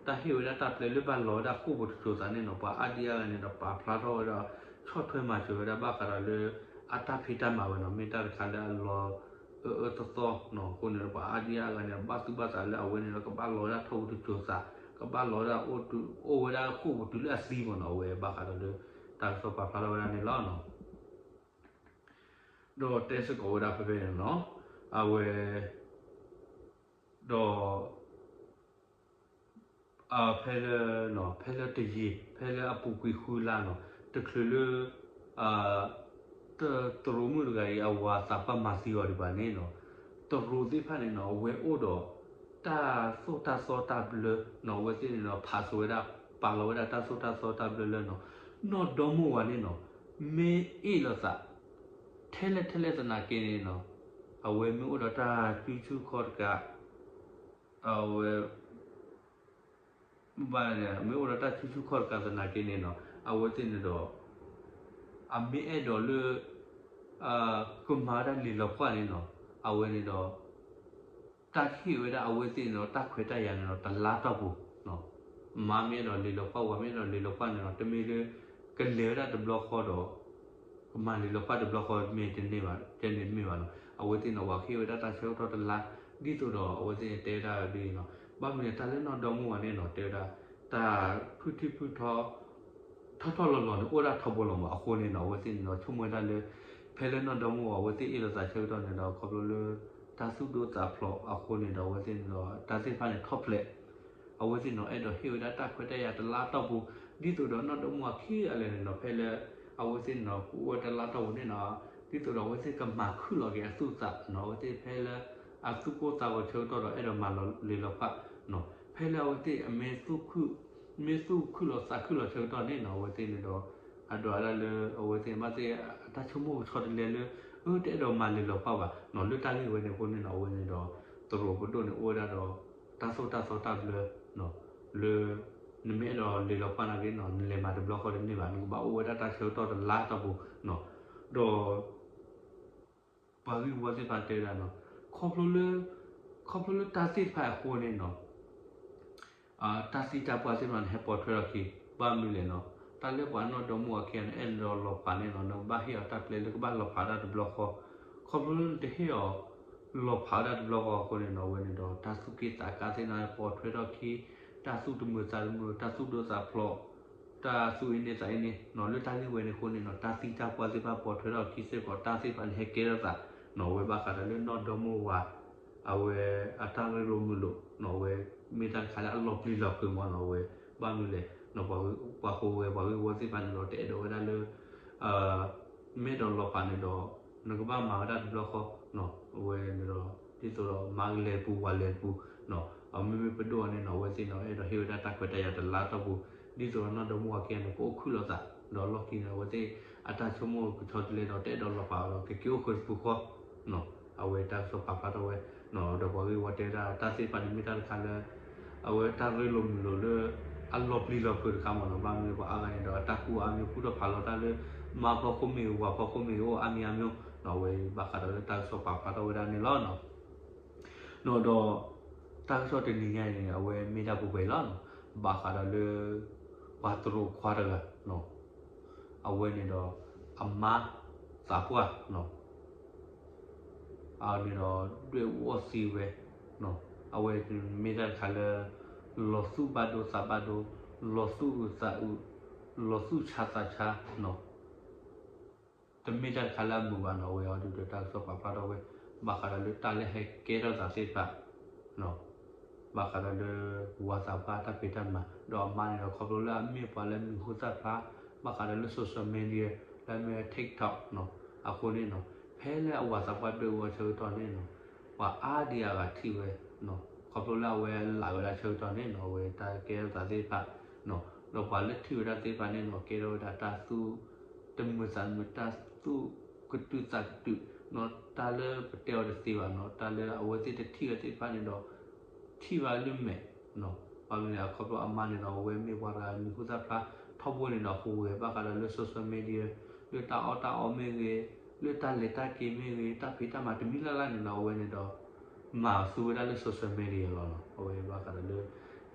တၢ်ဟ့ၣ်ဝဲဒၣ်တၢ်ပျဲလၢဘၣ်လီၤဝဲဒၣ်ဃိာ်ပူၤတစိၤသးန့ၣ်နီၤ ပှၤအါဒံအါဂၤန့ၣ်ဒီးပာ်ဖျါထီၣ်ဝဲဒၣ် ဆီၣ်ထွဲမၤစၢၤဝဲဒၣ်ဘၣ်ဃးဒီးလၢ အတၢ်ဖံးတၢ်မၤဝဲနီၤ မ့ၢ်တၢ်တခါလၢအလီၤအၢအၢသီသီနီၤ အဃိန့ၣ်ဒီးပှၤအါဒံအါဂၤန့ၣ် ဘၣ်သူၣ်ဘၣ်သးလၢအဝဲန့ၣ်ဒီး ကဘၣ်လီၤဝဲဒၣ်ထီၣ်ပူၤတစိၤသး ကဘၣ်လီၤဝဲဒၣ်အိၣ်ဝဲဒၣ်ဃိာ်ပူၤတုၤလၢအသံမ့ၢ်နီၤ အဝဲဘၣ်ဃးဒီးလၢ တၢ်ကစီၣ်ပာ်ဖျါထီၣ်ဝဲဒၣ်န့ၣ်လီၤ. ဒီးတဲစ့ၢ်ကီးဝဲဒၣ်ဖဲဖဲန့ၣ်နီၤ အဝဲ ဒီး ဖဲလၢ ဖဲလၢတယံာ် ဖဲလၢအပူၤကွံာ်ဃုလါနီၤ တချုးလၢ တရူးမုၣ်တဂၤအံၤ အဝၤသးပှၢ်မၤသံအီၤဒံးဘၣ်န့ၣ်နီၤ တရူးသ့ၣ်တဖၣ်န့ၣ်နီၤ အဝဲအိၣ်ဒီး တၢ်သိၣ်တၢ်သီတၢ်ဘျၢနီၤ အဝဲသ့ၣ်န့ၣ်ဒီး ဖးစိးဝဲဒၣ် ပာ်လီၤဝဲဒၣ်တၢ်သိၣ်တၢ်သီတၢ်ဘျၢလၢနီၤ နီၢ်ဒီမါဝၤန့ၣ်နီၤ မ့ၢ်အ့ၣ်လိာ်သး ထဲလဲၣ်ထဲလဲၣ်သနာ်က့န့ၣ်နီၤ အဝဲမ့ၢ်အိၣ်ဒီးတၢ်စုဆူၣ်ခီၣ်တကး အဝဲ မ့ၢ်အိၣ်ဒီးတၢ်စုဆူၣ်ခီၣ်တကးသနာ်က့န့ၣ်နီၤ အဝဲသ့ၣ်န့ၣ်ဒီး အမ့ၢ်အဲၣ်ဒိးလၢ ကမၤဝဲဒၣ်လံာ်လီၤဖးန့ၣ်နီၤ အဝဲန့ၣ်ဒီး တၢ်ဟ့ၣ်ဝဲဒၣ်အဝဲသ့ၣ်န့ၣ်ဒီး တၢ်ခွဲးတၢ်ယာ်န့ၣ်ဒီး တလါတီၢ်ပူၤ မါမ့ၢ်အဲၣ်ဒိးလံာ်လီၤဖး ဝၤမ့ၢ်အဲၣ်ဒိးလံာ်လီၤဖးန့ၣ်ဒီး တမ့ၢ်လၢ ကလဲၤဝဲဒၣ်တဘျီဃီဒီး ကမၤလံာ်လီၤဖးတဘျီဃီမ့ၢ်တန့ၢ်ဘၣ် တန့ၢ်မ့ၢ်ဘၣ်နီၤ အဝဲသ့ၣ်န့ၣ် ပှၤဟ့ၣ်ဝဲဒၣ်တၢ်ဆၢကတီၢ်တလါ ဒ်သိးဒီးအဝဲသ့ၣ်တဲဝဲဒၣ်ဒ်အံၤနီၤ ဘၣ်မနုၤတၢ်လၢနီၢ်ဒီမါဝၤန့ၣ်နီၤ တဲဝဲဒၣ် တၢ်ဖုထံၣ်ဖုထီ ထီၣ်ထီၣ်လီၤလီၤန့ၣ် အိၣ်ဒၣ်ထီဘိလီၤမး အဃိန့ၣ်နီၤ အဝဲသ့ၣ်န့ၣ်ဒီး ဆိကမိၣ်ဝဲဒၣ်လၢ ဖဲလၢနီၢ်ဒီမါဝၤ အဝဲသ့ၣ်အ့ၣ်လိာ်သးဆၢကတီၢ်န့ၣ်ဒီး ခီဖျိလၢ တၢ်သူၣ်ဒိၣ်သးဖျိးအဃိန့ၣ်ဒီး အဝဲသ့ၣ်န့ၣ်ဒီး တၢ်သ့ၣ်တဖၣ်န့ၣ်ထီၣ်ဖျဲး အဝဲသ့ၣ်န့ၣ် အဲၣ်ဒိးဟ့ၣ်ဝဲဒၣ်တၢ်ခွဲးတၢ်ယာ်တလါတီၢ်ပူၤ ဒ်သိးဒီးနီၢ်ဒီမါဝၤခံဂၤလၢာ်န့ၣ်နီၤ ဖဲလၢ အဝဲသ့ၣ်န့ၣ်ဒီး ကအိၣ်ဝဲတလါတီၢ်ပူၤန့ၣ်နီၤ ဒ်သိးဒီးအဝဲသ့ၣ်ကမၤခုၣ်လီၤက့ၤအသူၣ်အသးနီၤ အဝဲသ့ၣ်ဖဲလၢ အသူၣ်ကိၢ်သးဂီၤဆၢကတီၢ်ဒီး အဲၣ်ဒိးမၤလီၤလံာ်လီၤဖးနီၤ ဖဲလၢအဝဲသ့ၣ်အမ့ၢ်သူၣ်ခုၣ် မ့ၢ်သူၣ်ခုၣ်လီၤသးခုၣ်လီၤဆၢကတီၢ်န့ၣ်နီၤ အဝဲသ့ၣ်န့ၣ်ဒီး အဒိးဝဲဒၣ်လၢ အဝဲသ့ၣ်ဘၣ်သ့ၣ်အတၢ်ဆိကမိၣ်ကဆီတလဲလၢ အၢ တအဲၣ်ဒိးမၤလံာ်လီၤဖးဘၣ်နီၤ လၢတၢ်ဂ့ၢ်ဝဲန့ၣ်အဃိန့ၣ်နီၤ အဝဲန့ၣ်ဒီး တရူးပဒိၣ်န့ၣ်အိၣ်ဝဲဒၣ်ဒီး တၢ်သိၣ်တၢ်သီတၢ်ဘျၢ လၢ နမ့ၢ်အဲၣ်ဒိးလံာ်လီၤဖးနာ်က့နီၤ နလဲၤမၤတဘျီဃီတန့ၢ်ဘၣ် နကဘၣ်အိၣ်ဝဲဒၣ်တၢ်ဆၢကတီၢ်တလါတီၢ်ပူၤနီၤ ဒီး ပှၤဂ့ၢ်ဝီသ့ၣ်တဖၣ်တဲဝဲဒၣ်နီၤ ခီဖျိလၢ ခီဖျိလၢတၢ်သ့ၣ်တဖၣ်အဃိန့ၣ်နီၤ တၢ်သံတၢ်ပှၢ်သ့ၣ်တဖၣ်န့ၣ် ဟဲပိာ်ထွဲထီၣ်အခံ ဘၣ်မနုၤလဲၣ်နီၤ တၢ်လၢပှၤနီၢ်ဒီမါဝၤခံဂၤန့ၣ် အဲၣ်ဒိးလီၤဖးန့ၣ်နီၤ နကဘၣ်ဟ့ၣ်အီၤတၢ်ပျဲလၢကဘၣ်လီၤဖးဒၣ်တဘျီဃီ ခီဖျိလၢနတဟ့ၣ်အီၤ လီၤဖးဒၣ်တဘျီဃီအဃိန့ၣ်နီၤ အဝဲန့ၣ်ဒီး တၢ်သူၣ်က့ၣ်သးကါသ့ၣ်တဖၣ်ပိာ်ထွဲထီၣ်အခံ တၢ်သူၣ်တမုာ်သးတမုာ် တၢ်သူၣ်ဒိၣ်သးဖျိး တၢ်သူၣ်အ့န့သးအ့န့ လၢတၢ်ဂ့ၢ်ဝဲန့ၣ်အဃိန့ၣ်နီၤ တၢ်သံတၢ်ပှၢ်သ့ၣ်တဖၣ်ပိာ်ထွဲထီၣ်အခံစ့ၢ်ကီး တၢ်သ့ၣ်တဖၣ်န့ၣ်ဟဲကဲထီၣ်သးနီၤ အဝဲဘၣ်ဃးဒီးလၢနီၢ်ဒီမါဝၤ အဝဲအတၢ်ရ့လိာ်မုာ်လိာ်နီၤ အဝဲမ့ၢ်တၢ်တခါလၢအလီၤပျံၤလီၤဖုးမးနီၤ အဝဲ ဘၣ်မနုၤလဲၣ်နီၤ ပှၤဃိဝဲပှၤဂ့ၢ်ဝီသ့ၣ်တဖၣ်န့ၣ်ဒီး တအဲၣ်ဒိးဝဲဒၣ်လၢ မ့ၢ်အဲၣ်ဒိးလီၤဖးန့ၣ်ဒီး နကဘၣ်မၤဝဲဒၣ်တဘျီဃီနီၤ အဝဲန့ၣ်ဒီး ဒ်သိးဒီးမါကလဲၤတပူၤဝၤလဲၤတပူၤနီၤ အမ့မ့ၢ်ပဒိၣ်အီၤန့ၣ်နီၤ အဝဲသ့ၣ်န့ၣ် အဲၣ်ဒိးဟ့ၣ်ဝဲဒၣ်တၢ်ခွဲးတၢ်ယာ်တလါတီၢ်ပူၤ ဒ်သိးဒီးနီၢ်ဒီမါဝၤခံဂၤန့ၣ် ကအိၣ်ခုၣ်လိာ်သး ဒီးလီၢ်ခံန့ၣ် အဝဲသ့ၣ်အတၢ်ဆိကမိၣ်ကဆီတလဲဒီး တအဲၣ်ဒိးလီၤဖးအီၤဒီးကက့ၤအိၣ်ဃုာ်တပူၤဃီနီၤ အဝဲတၢ်ကစီၣ်ပာ်ဖျါထီၣ်ဝဲနီၤ ဒီးပှၤဂ့ၢ်ဝီတဲဝဲဒၣ်တၢ်သ့ၣ်တဖၣ်န့ၣ်မ့ၢ်တၢ်တခါလၢ အဝဲတၢ်ရ့လိာ်မုာ်လိာ်လၢ အလီၤပျံၤလီၤဖုးတခါမးနီၤ ဘၣ်မနုၤပှၤအါဂၤန့ၣ်ဒီး အတၢ်ကူၣ်အါမံၤကူၣ်ထီၣ်ဖးလီၤတၢ်လၢ မါဖီခိၣ်မ့ၢ်ဂ့ၤ ဝၤဖီခိၣ်မ့ၢ်ဂ့ၤ အိၣ်အါမံၤအါမံၤနီၤ အဝဲဘၣ်ဃးဒီးလၢတၢ်ကစီၣ်ပာ်ဖျါထီၣ်ဝဲဒၣ်န့ၣ်လီၤနီၤ နီၤဒီး တၢ်ကစီၣ်တနံၤညါအံၤန့ၣ် အဝဲမ့ၢ်ဒၣ်ပှဲၤပှဲၤလီၤနီၤ ဘၣ်ဃးဒီးလၢ ပှၤတရူးခွါတဂၤနီၤ အဝဲန့ၣ်ဒီး အမါသးပှၢ်နီၤ အန့ၣ်ဒီး ဒွဲၣ်အူအီၣ်သံဝဲနီၤ အဝဲမ့ၢ်တၢ်တခါလၢ လီၤသူၣ်ဘၣ်ဒိသးဘၣ်ဒိ လီၤသူၣ်အုးသးအုး လီၤသူၣ်ဆါသးဆါနီၤ, တမ့ၢ်တၢ်တခါလၢအမုာ်ဘၣ်နီၤ, အဝဲအံၤဒုးဒီးတၢ်ကစီၣ်ပာ်ဖျါထီၣ်ဝဲ ဘၣ်ဃးဒီးလၢတၢ်လၢဟဲကဲထီၣ်သးသ့ၣ်တဖၣ် ဘၣ်ဃးဒီးလၢ ဝၤသးပှၢ်တၢ်ဖံးတၢ်မၤ, ဒီးအမါန့ၣ်ဒီး ခီဖျိလၢအမ့ၢ်ပှၤလၢမံၤဟူသၣ်ဖျါ ဘၣ်ဃးဒီးလၢ social media လၢအမ့ၢ် TikTok နီၤ, အဃိန့ၣ်နီၤ, ဖဲလၢအဝၤသးပှၢ်ဒွဲၣ်အူအဆၢကတီၢ်န့ၣ်နီၤ, ပှၤအါဒံအါဂၤထံၣ်ဝဲနီၤ, ခီဖျိလၢအဝဲလးဝဲဒၣ်ဆၢကတီၢ်န့ၣ်နီၤ, အဝဲတၢ်ကဲထီၣ်သးသ့ၣ်တဖၣ်နီၤ, ဒီးပှၤလၢထံၣ်ဝဲဒၣ်သ့ၣ်တဖၣ်န့ၣ်နီၤ, ကဲထီၣ်ဝဲဒၣ်တၢ်သူၣ် တမုာ်သးတမုာ် တၢ်သူၣ်ကတုာ်သးကတုာ်နီၤ, တၢ်လၢပတဲအီၤတသ့ဘၣ်နီၤ, တၢ်လၢအဝဲသ့ၣ်တထံၣ်ဝဲသ့ၣ်တဖၣ်န့ၣ်ဒီး ထံၣ်ဘၣ်လၢမဲာ်နီၤ, ဘၣ်မနုၤလဲၣ် အခီဖျိအမါန့ၣ်ဒီး အဝဲမ့ၢ်ပှၤတဂၤမံၤဟူသၣ်ဖျါထီဘိန့ၣ်ဒီး ဟူးဂဲၤဘၣ်ဃးဒီးလၢ social media လၢတၢ်အီၣ်တၢ်အီမ့ၢ်ဂ့ၤ, လၢတၢ်လဲၤတၢ်က့ၤမ့ၢ်ဂ့ၤ, တၢ်ဖံးတၢ်မၤတမံၤလၢ်လၢ်န့ၣ်ဒီး အဝဲန့ၣ်ဒီး မၤသူဝဲဒၣ်လၢ social media လီၤနီၤ, အဝဲဘၣ်ဃးဒီးလၢ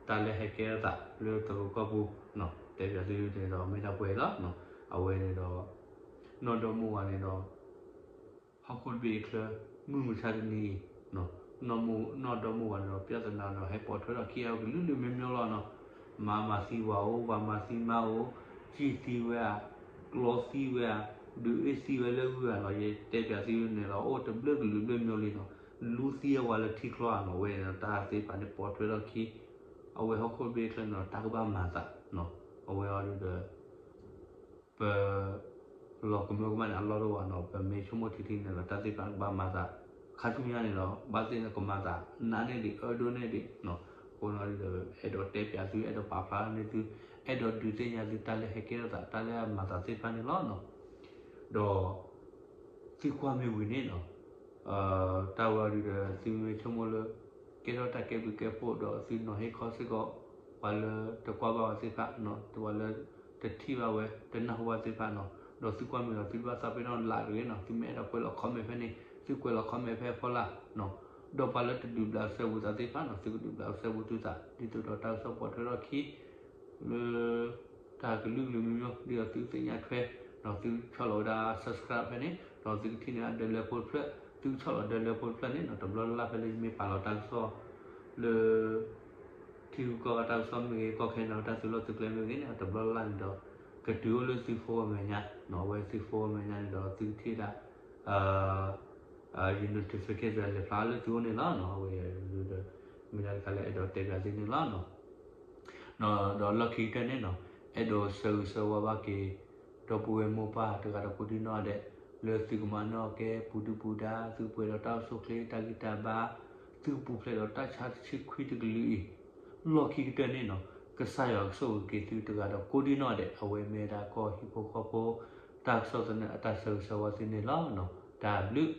တၢ်လၢဟဲကဲထီၣ်သးလၢတရူးကီၢ်ပူၤနီၤ, တဲပၠးသုန့ၣ်ဒီး မ့ၢ်ဒၣ်ပှဲၤလီၤနီၤ, အဝဲန့ၣ်ဒီး နီၢ်ဒီမါဝၤန့ၣ်ဒီး ဟီၣ်ခိၣ်တဘ့ၣ်အချၢ မုၢ်မဆါတနံၤအံၤနီၤ, နီၢ်မါ နီၢ်ဒီမါဝၤန့ၣ်ဒီး ပြဿနာဒီး ဟဲပိာ်ထွဲထီၣ်ခံအကလုာ်လုာ်မ့ၢ်မ့ၢ်လီၤနီၤ, မါမၤသံဝၤအိၣ်, ဝၤမၤသံမါအိၣ်, ကံၢ်သံဝဲဧါ, ကျီသံဝဲဧါ, ဒုးအ့ၣ်သံဝဲလၢဂုၢ်ဧါနီၤ, ယတဲပၠးသုန့ၣ်ဒီး အိၣ်တဘျုးကလုာ်ဘျုးမ့ၢ်လံနီၤ, လူသံအဝၤလၢထံချီဧါနီၤ, အဝဲန့ၣ်ဒီး တၢ်သ့ၣ်တဖၣ်န့ၣ် ပိာ်ထွဲထီၣ်ခံ အဝဲဟီၣ်ခိၣ်တဘ့ၣ်အချၢန့ၣ်ဒီး တၢ်ကဘၣ်မၤသးနီၤ, အဝဲအံၤဒီး ပ လီၤကမၢကမၣ်န့ၣ် အလီၢ်တအိၣ်ဘၣ်နီၤ, ပမ့ၢ်ဆိကမိၣ်ထံထံန့ၣ်ဒီး တၢ်သ့ၣ်တဖၣ်ကဘၣ်မၤသး, ခါဆူညါန့ၣ်ဒီး ဘၣ်သ့ၣ်န့ၣ်ကမၤသး နးန့ၢ်ဒံး အၢဒိၣ်န့ၢ်ဒံးနီၤ, အဃိန့ၣ်ဒီး အဲၣ်ဒိးတဲပၠးသု အဲၣ်ဒိးပာ်ဖျါန့ၢ်သု, အဲၣ်ဒိးဒုးသ့ၣ်ညါသု တၢ်လၢဟဲကဲထီၣ်သး တၢ်လၢအမၤသးသ့ၣ်တဖၣ်န့ၣ်လီၤနီၤ, ဒီး သုကွၢ်မ့ၢ်ဝံၤန့ၣ်နီၤ, တၢ်ဝဲအံၤဒီး သုမ့ၢ်ဆိကမိၣ်လၢ ကဲထီၣ်တၢ်ကဲဘျုးကဲဖှိၣ်ဒီး သုနီၤဟ့ၣ်ခီစ့ၢ်ကီး ပှၤလၢတကွၢ်ဘၣ်ဝဲသ့ၣ်တဖၣ်နီၤ, ပှၤလၢတထံၣ်ဘၣ်ဝဲ တနၢ်ဟူဘၣ်သ့ၣ်တဖၣ်နီၤ, ဒီးသုကွၢ်မ့ၢ်ဒီး သုတဘၣ်သးပ့ၤနီၣ်လၢ်တဂ့ၤနီၤ, သုမ့ၢ်အဲၣ်ဒိးကွဲးလီၤ comment ဖဲန့ၣ် သုကွဲးလီၤ comment ဖဲအဖီလာ်နီၤ, ဒီးပှၤလၢတဒုးဘျးစဲဘူးသးသ့ၣ်တဖၣ်နီၤ, သုကဒုးဘျးစဲဘူးသုသး ဒ်သိးဒီးတၢ်ကစီၣ်ပိာ်ထွဲထီၣ်ခံ လၢ တၢ်ကလုာ်ကလုာ်မ့ၢ်မ့ၢ် ဒ်သိးသုသ့ၣ်ညါထွဲ ဒီးသုဆီၣ်လီၤဝဲဒၣ် subscribe ဖဲန့ၣ် ဒီးသုကထံၣ်န့ၢ်ဒၢလၢဖိတဖျၢၣ်, သုကဆီၣ်လီၤဒၢလၢဖိတဖျၢၣ်န့ၣ်နီၤ, တဘျီလၢ်လၢ်ဖဲလၢယမ့ၢ်ပာ်လီၤတၢ်ကစီၣ် လၢ ထံဂုၤကီၢ်ဂၤတၢ်ကစီၣ်မ့ၢ်ဂ့ၤ, ကီၢ်ခဲန့ၣ်တၢ်သုးလီၢ်သုးကျဲမ့ၢ်ဂ့ၤန့ၣ် တဘျီလၢ်လၢ်န့ၣ်ဒီး ကတုၤအိၣ်လၢသု phone အမဲာ်ညါနီၤ, အဝဲသု phone အမဲာ်ညါန့ၣ်ဒီး သုကထံၣ်ဒၣ် ယ notification လဲၤဖျါလၢသုအိၣ်န့ၣ်လီၤနီၤ, အဝဲဒီး မ့ၢ်ဒၣ်တခါလၢအဲၣ်ဒိးတဲပၠးသုန့ၣ်လီၤနီၤ. ဒီးလီၢ်ခံကတၢၢ်န့ၣ်နီၤ, အဲၣ်ဒိးဆၢဂ့ၤဆၢဝါဘၣ်က့ၤ ဒီပုၢ်ဝဲၢ်မိၢ်ပၢ်တဂၤဒီးကိးဒံနီၢ်ဒဲး လၢသုကမၤနၢၤကဲပူၤဒုၣ်ပူၤဒါ သုပှဲၤဒီးတၢ်အိၣ်ဆူၣ်အိၣ်ချ့တၢ်ဂံၢ်တၢ်ဘါ သုကပူၤဖျဲးဒီးတၢ်ဆါတဆံခွံတကလုာ်အံၤ လီၢ်ခံကတၢၢ်န့ၣ်နီၤ, ကစၢ်ယွၤကဆိၣ်ဂ့ၤက့ၤသုတဂၤဒီးကိးဒံနီၢ်ဒဲး အဝဲမ့ၢ်ဒၣ်ကီၢ်ဟံၣ်ဖိဃီဖိ တၢ်ကစီၣ်သနၢၣ်အတၢ်ဆၢဂ့ၤဆၢဝါသုန့ၣ်လီၤနီၤ. တၢ်ဘျုး